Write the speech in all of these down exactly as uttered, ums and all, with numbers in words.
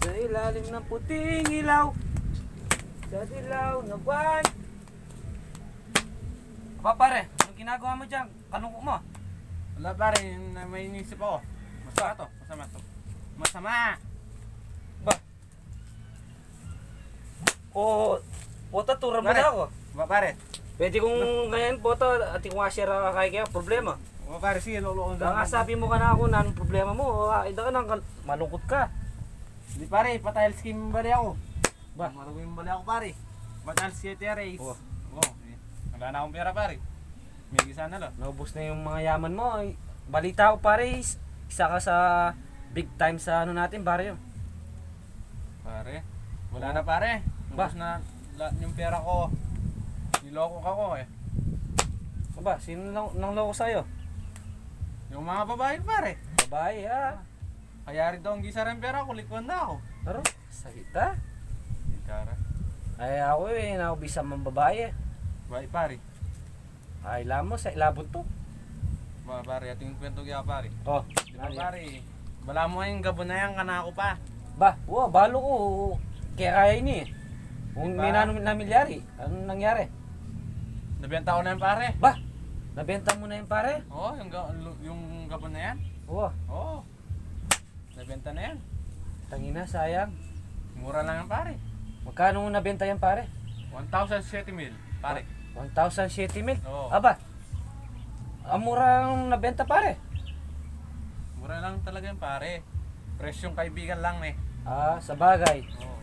Sa ilalim ng puting ilaw, sa dilaw na buwan. Aba, pare, anong ginagawa mo diyan? Kalungkot mo? Wala, pare, na may inisip ako. Masama to, masama to. Masama! Ba? O, pota, turan mo na ako. Ba, pare? Pwede kung ngayon, pota, atin kung asira ka kaya, kaya problema. O, pare, sige, lolo. Kaya nga sabi mo kanaku, nanung problema mo? O, ay, da ka nang kal-, malungkot ka. Di, pare, patayal scheme bali ako. Ba? Marumi bali ako, pare. Patayal siete rays. O. O, eh. Wala na akong pera, pare. May isa na lang. Naubos na yung mga yaman mo. Ay, balita ko, pare, is-, isa ka sa big time sa ano natin, pare, yun. Pare, wala na, pare. Ba? Ubos na lahat yung pera ko. Niloko ka ko, eh. Aba, sino nang, nang loko sa'yo? Yung mga babae, pare. Babae, ah. Kaya rin daw ang gisa rin pera ko, likuan na ako. Pero, sakit, ah. Ay, ako, eh, naubos sa mga babae, eh. Babae, pare. Ay, lamo sa ilabot to. Ba, pare, atin kwento kaya, pare. O, di ba, pare? Bala mo yung gabon na yan, kanaku pa. Ba, wa, balo ko, kaya kaya ini. Kung may nanung namilyari, anong nangyari? Nabenta ko na yan, pare. Ba, nabenta mo na yan, pare? Oo, yung, ga- lu- yung gabon na yan. Wa. Oo. Nabenta na yan. Tangina, sayang. Mura lang yan, pare. Magkano nabenta yan, pare? One thousand siyete mil, pare. One thousand siyete mil? Oo. Aba, ang murang nabenta, pare. Mura lang talaga yan, pare. Presyong kaibigan lang, eh. Ah, sabagay. Oo.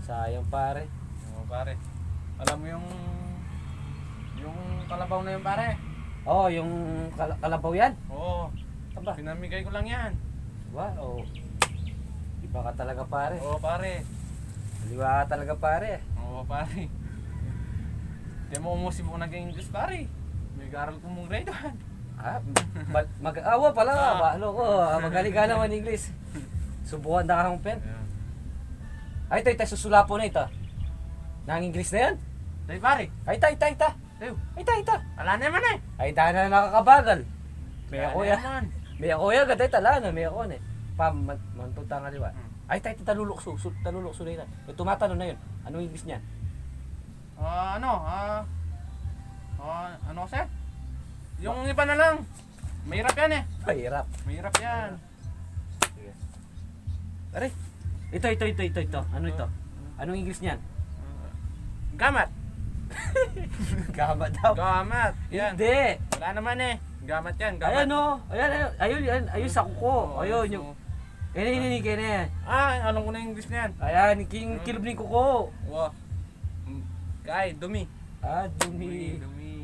Sayang, pare. Oo, pare. Alam mo yung, yung kalabaw na yun, pare? Oo, yung kala- kalabaw yan? Oo. Aba. Pinamigay ko lang yan. Wa, o. Iba ka talaga, pare. Oo, pare. Aliwa ka talaga, pare. Oo, pare. Di mo umusip mo naging English, pare. May garal ko mong grade one. Ah, mag- awa pala, ah, balo ko, ah, magaling ka naman English. Subukan da kang pen. Ay, ita, ita, susulapo na ita. Nang English na yan? Ay, pare. Ay, ita, ita, ita. Ay, ita, ita. Ala naman eh. Ay, ita na nakakabagal. May ako ya. May ako ya, gatay tala na, may ako na eh. Pam, man, mantuta nga liwa. Ay, ita, ita, talulukso, su- talulukso na yun. May tumatalo na yun. Anong English niyan? Ah, ano? Ah, ah, ano kasi? Yung iba na lang. Mahirap yan eh. Mahirap. Mahirap yan. Sige. Pare, ito, ito, ito, ito, ito. Ano ito? Anong English niyan? Gamat. Gamat daw. Gamat. Yan. Hindi. Wala naman eh. Gamat yan, gamat. Ayan o. Ayan, ayan, ayun, ayan, ayun sa kuko. Oo, ayun, ayun, yung, so, ini, ini, ini, kene. Ah, alam ko na yung English niyan. Ayan, king kilub ni kuko. Wa. Mm, kay, dumi. Ah, dumi. Dumi, dumi.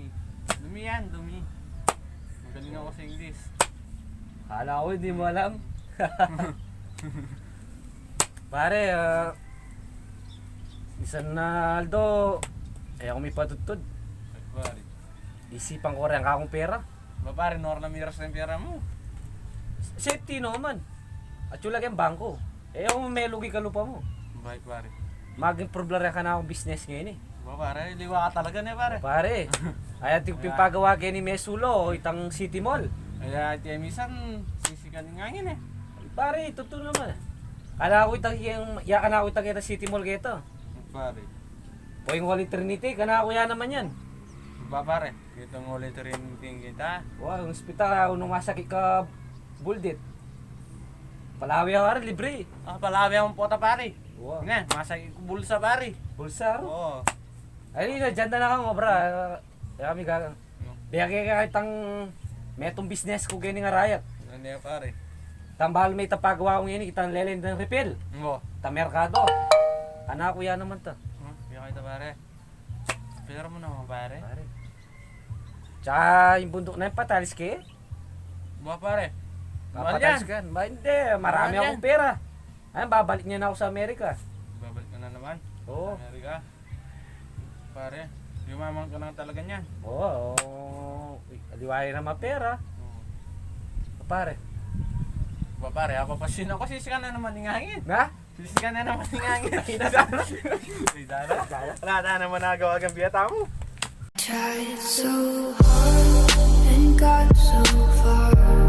Dumi yan, dumi. Magaling ako sa English. Kala ko, hindi mo alam. Pare, ah, isan na aldo, e aku mipatudtud. Ay, pare. Isipan ko rin ang kakong pera. Ba, pare, nor na miras na yung pera mo. Safety no man. At yung lagyan bangko. E, yung melugi ka lupa mo. Baik, pare. Maging problema ka na akong business ngayon eh. Ba, pare, liwa ka talaga ne, pare. Pare, ay ating pimpagawa kaya ni Mesulo, itang City Mall. Ay, ati misan, sisikan nga ngin eh. Pare, tutu naman. Kala ko itang, yung, yakan ako itang kita City Mall kita. Pare. O yung Holy Trinity, kana ko yan naman yan. Ba, pare, kitang Holy Trinity kita. Wa, yung ospital, ako nung masakit ka, buldit. Palawi ako, are, libre. Ah, palawi akong pota, pare. Wa. Nga, masakit ko bulsa, pare. Bulsa, aro? Oo. Ay, na, dyan na lang ako, bra. Kaya kami gagang. Biyag kaya itang metong business ko gini nga rayat. Ano yan, pare? Tambal may tapagawa ko ngini, kitang lelen ng refill. Mo. Ta merkado. Anak ko yan naman ta. Hmm, biyag kita, pare. Pera mo naman, pare. Pare. Tsaka yung bundok na yung patalis ke? Ba, pare. Mahal yan. Papatalis ka. Ba, hindi. Marami akong pera. Ay, babalik niya na ako sa Amerika. Babalik ka na naman? Oo. Sa Amerika? Pare, yumaman ka na talaga niyan. Oo, oo. Uy, aliwaya na mapera. Oo. Pare. Ba, pare, ako pa sino ako, sisikan na naman ng hangin. Na? Sisikan na naman ng hangin. Ay, dara. Ay, dara. Wala na naman nagawa kang biyata mo. Tried so hard and got so far.